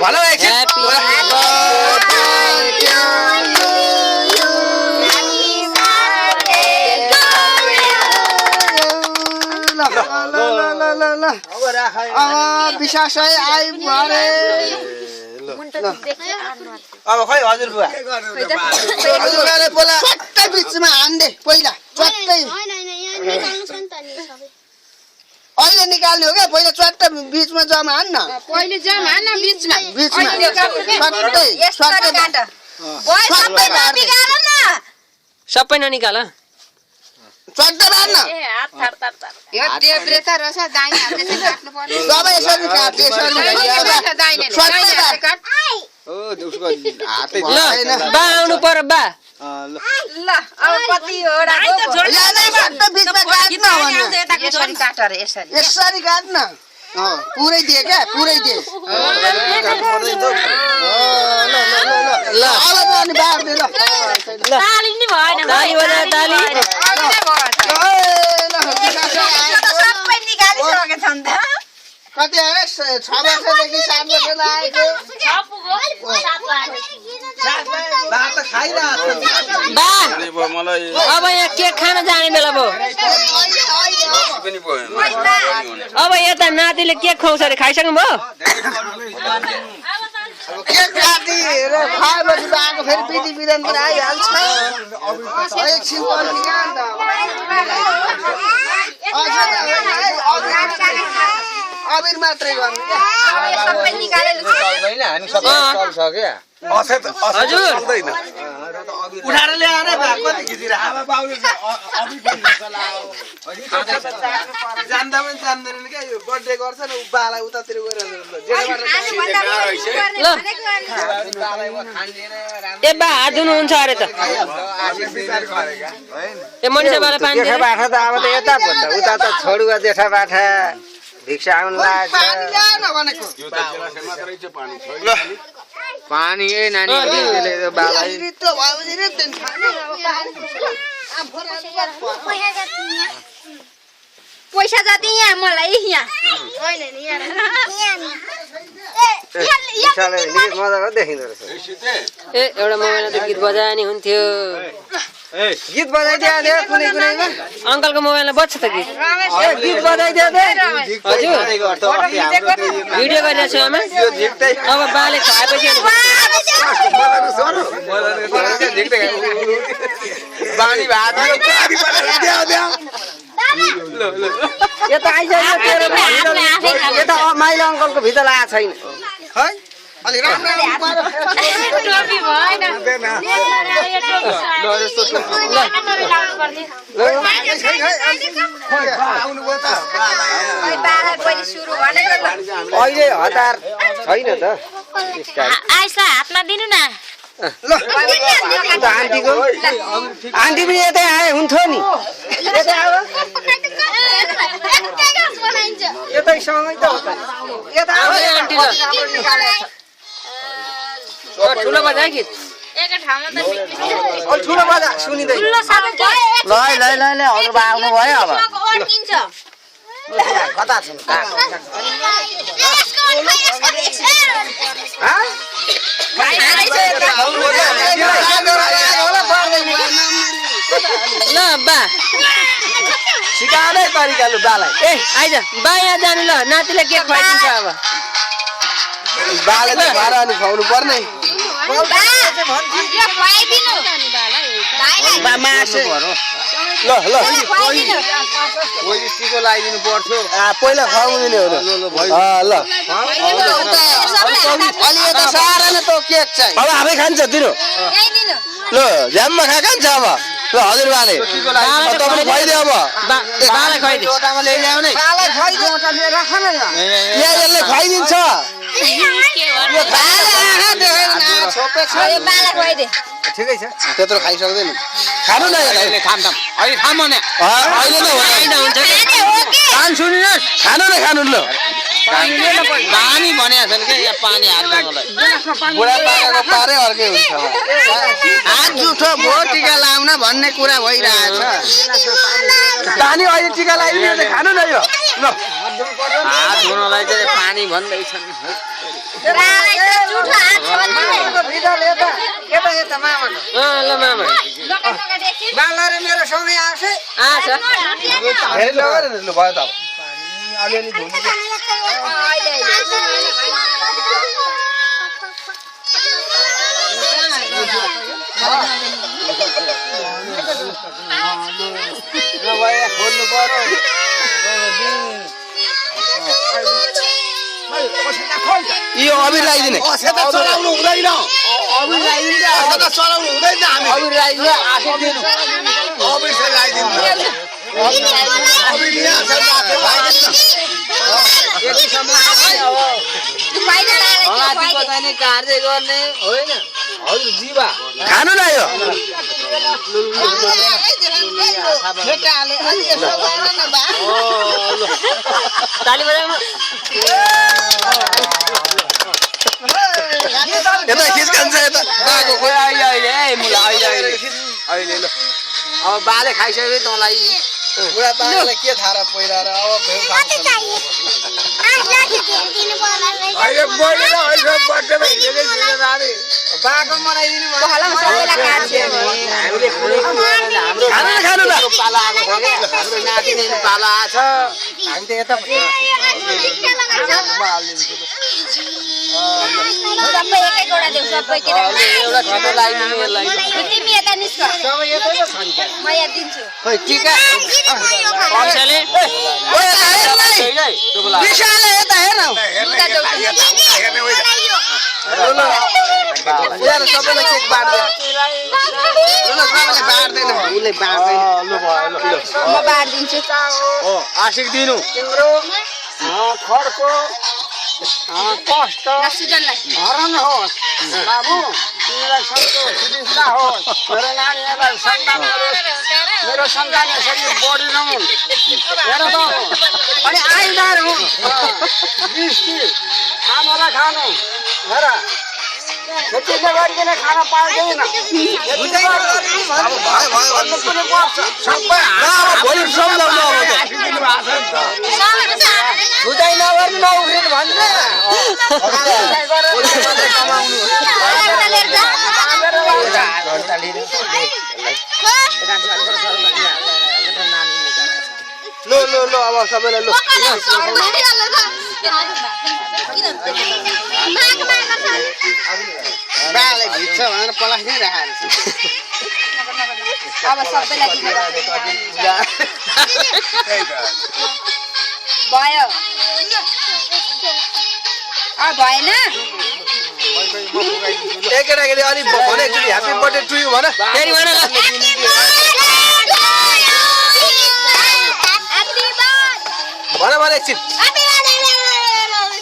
भलो एकछिन विशासै आइ मारे अब खै हजुर बुवा हजुरले बोला चट्टै बिचमा हान्दे पहिला चट्टै अहिले निकाल्ने हो क्या पहिला चट्टै बिचमा जमा हान्न पहिले जमा हान्न बिचमा बिचमा चट्टै सबै ननिकाल चट्टै बार्न यो टेब्रे त रहेछ दाइने हातले चाहिँ काट्नु पर्ने सबै यसरी काट यसरी दाइने काट ओ उसको हातै ल बा आउनु पर्यो बा ल अब कति होडा चट्टै बिचमा काट्न यसरी काटेर यसरी यसरी काट्न पुरै दिए क्या पुरै दिए ल अब अनि बार्दे ल ताली नि भएन ताली बजा ताली सबै निकालिसकेछन् त कति आयो 6 वर्षदेखि 7 वर्ष लागेको बा अब यहाँ केक खान जाने बेला भयो अब यता नातिले केक खुवाउँछ अरे खाइसक्नु भयो केक काटेर खाएपछि बाको फेरि विधि विधान पनि आइहाल्छ एकछिन पर्ने क्या अन्त अबिर मात्रै गर्नु क्या सबै निकालेर हजुर उठाएर ल्याएर कति खिचिरा आमा बाउले जान्दा पनि जान्दैनन् क्या यो बर्थडे गर्छ न बालाई उतातिर गएर ल ए बा हात धुनुहुन्छ अरे त ए मनिषा बाला पानी जेठा बाठा त अब त यता भन्दा उता त छोडुवा जेठा बाठा भिक्षा आउनु लाग्छ पानी ए नानी बालाई पैसा जति यहाँ मलाई यहाँ मजाको देखिँदो रहेछ ए एउटा मोबाइलमा त गीत बजाए नि हुन्थ्यो गीत बजाइदियो कुनै कुनैमा अङ्कलको मोबाइलमा बज्छ त गीत गीत बजाइदियो हजुर भिडियो गरिरहेको छु आमा अब बाले खाएपछि यता आइसक्यो माइला अङ्कलको भित्र लागेको छैन है अलि राम्रो टोपी भएन अहिले हतार छैन त आइसला हातमा दिनु न आन्टीको आन्टी पनि यतै आए हुन्थ्यो नि यतै सँगै त हो त यता ठुलो बजा गीत ठुलो बजा सुनिँदै ल हजुर आउनु भयो अब कता छ ल बा सिकाएरै तरिकाले बालाई ए आइज बा यहाँ जानु ल नातिले के खुवाइदिन्छ अब बाले त घर अनि खुवाउनु पर्ने ल ल टिको लगाइदिनु पर्थ्यो पहिला खुवाउनु हो ल अलि यता सारा नै त केक चाहिँ अब आफै खान्छ दिनु ल झ्याममा खान्छ अब ल हजुर बाले तपाईले खुवाइदियो अब बालाई खुवाइदियो यहाँ यसले खुवाइदिन्छ ठिकै छ त्यत्रो खाइसक्दैन खानु न अहिले थाम अहिले थाम भने अहिले नै हुन्छ कान सुनिनुहोस् खानु न खानु ल पानी भनेको छन् क्या यहाँ पानी हाल्नुलाई बुढा पाकाको पारै अर्कै हुन्छ हात जुठो भो टिका लाउन भन्ने कुरा भइरहेछ पानी अहिले टिका लगाइदिनु खानु न यो ल हात धुनलाई चाहिँ पानी भन्दैछन् ल मामा बाला र मेरो सँगै आउँछ धेरै लगेर लु भयो त अब अलिअलि धुनु खोल्नु पर्यो यो अबिर लगाइदिने चलाउनु हुँदैन अबिर लगाइदिनु अबिर लगाइदिने आशिक दिनु अबिर चाहिँ लगाइदिनु अबिर यहाँ छ कार्य गर्ने होइन हजुर जीवा खानु न यो ताली बजाउनु यता खिच खान्छ यता बाको खोइ अहिले अहिले ए मुला अहिले अहिले ल अब बाले खाइसक्यो तँलाई बुढा पाकालाई के थाहा र पहिला र अब फेरि अहिले बढेर अहिले बर्थडेमा हिँडेकै छैन नानी बाको मनाइदिनु खानु ल पाला आएको छ क्या हाम्रो नातिनी पाला आएको छ हामी त यता एउटा खतो लगाइदिनु यसलाई खोइ टिका पैसाले विशालले यता हेर सबैलाई केक बाँड्दैन सबैले बाँड्दैन उसले बाँड्दैन आशिक दिनु तिम्रो खड्को कष्ट हरण होस् बाबु तिमीलाई सन्तोष सुविस्ता होस् मेरो नानीहरूलाई सन्तान मेरो सन्तान यसरी बढिरहन् हेर त अनि आइदार हुन् दृष्टि खानालाई खानु हेर खेती गरिकन खान पाउँदैन भोलि सम्झाउनु हुँदै नगर्नु नउफ्रिनु भन्छ लो लो लो अब सबैलाई लो बाले भिज्छ भनेर पलास्नै राखेको अब सबैलाई भयो भएन केटाकेटी अलिक भने एकचोटि ह्याप्पी बर्थडे टु यु भन फेरि भन भन भन एकछिन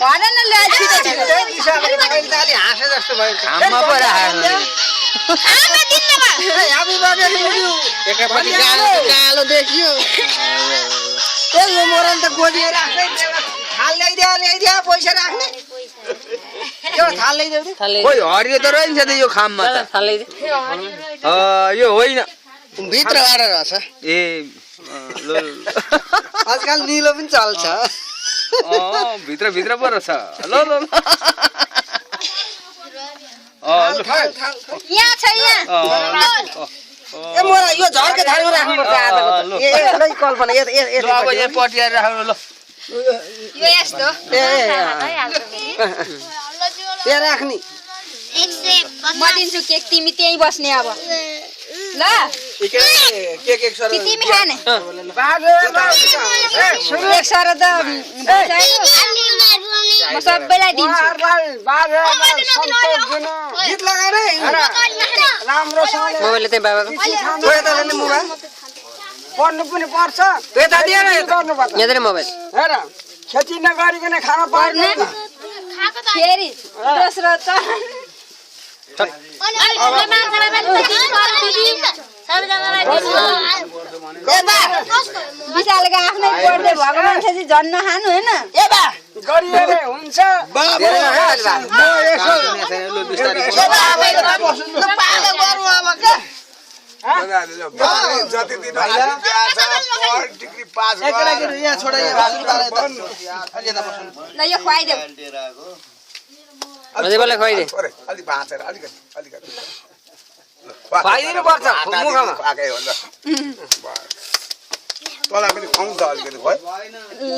भन न ल हाँसे जस्तो भयो हाममा पो राखेको एकापट्टि कालो देखियो यो मोरन त गोलिएर राख्दै थाल ल्याइदिया पैसा राख्ने यो थाल ल्याइदेऊ खोइ हरियो त रहन्छ त यो खाममा त यो होइन भित्रबाट रहेछ ए ल आजकल निलो पनि चल्छ भित्र भित्र पो रहेछ ल ल यहाँ छ यहाँ ए मोरा यो झर्के थालमा राख्नुपर्छ आधाको ए लै कल्पना अब यहाँ पटिएर राख्नु ल यो यस्तो यहाँ राख्ने म दिन्छु केक तिमी त्यही बस्ने अब ल के के सर कि तिमी खाने सुरु एक सर त म सबैलाई दिन्छु गीत लगाएर राम्रोसँगले मोबाइल चाहिँ बाबाको मोबाइल पढ्नु पनि पर्छ यता दिएर गर्नुपर्छ यहाँ मोबाइल हेर खेती नगरिकन खान पार्दैन फेरि दोस्रो चरण विशालको आफ्नै बर्थडे भएको मान्छे झन् नखानु होइन गरिएरै हुन्छ जति दिन डिग्री पास ल यो खुवाइदेऊ मजेले खुवाइदे अलि भाँचेर अलिकति खुवाइदिनु पर्छ मुखमा आकै हो ल तँलाई पनि खुवाउँ त अलिकति भयो ल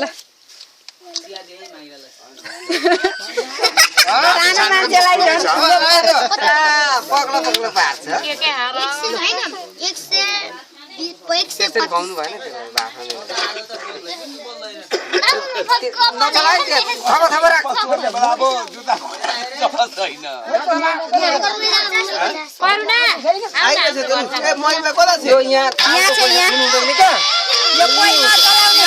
सानो मान्छेलाई झन् पक्ला पक्ला पार्छ त्यसरी खुवाउनु भएन त्यो भाषा राख अब जुत्ता छैन यो यहाँ यहाँ छ यहाँ यो कोही नचलाउने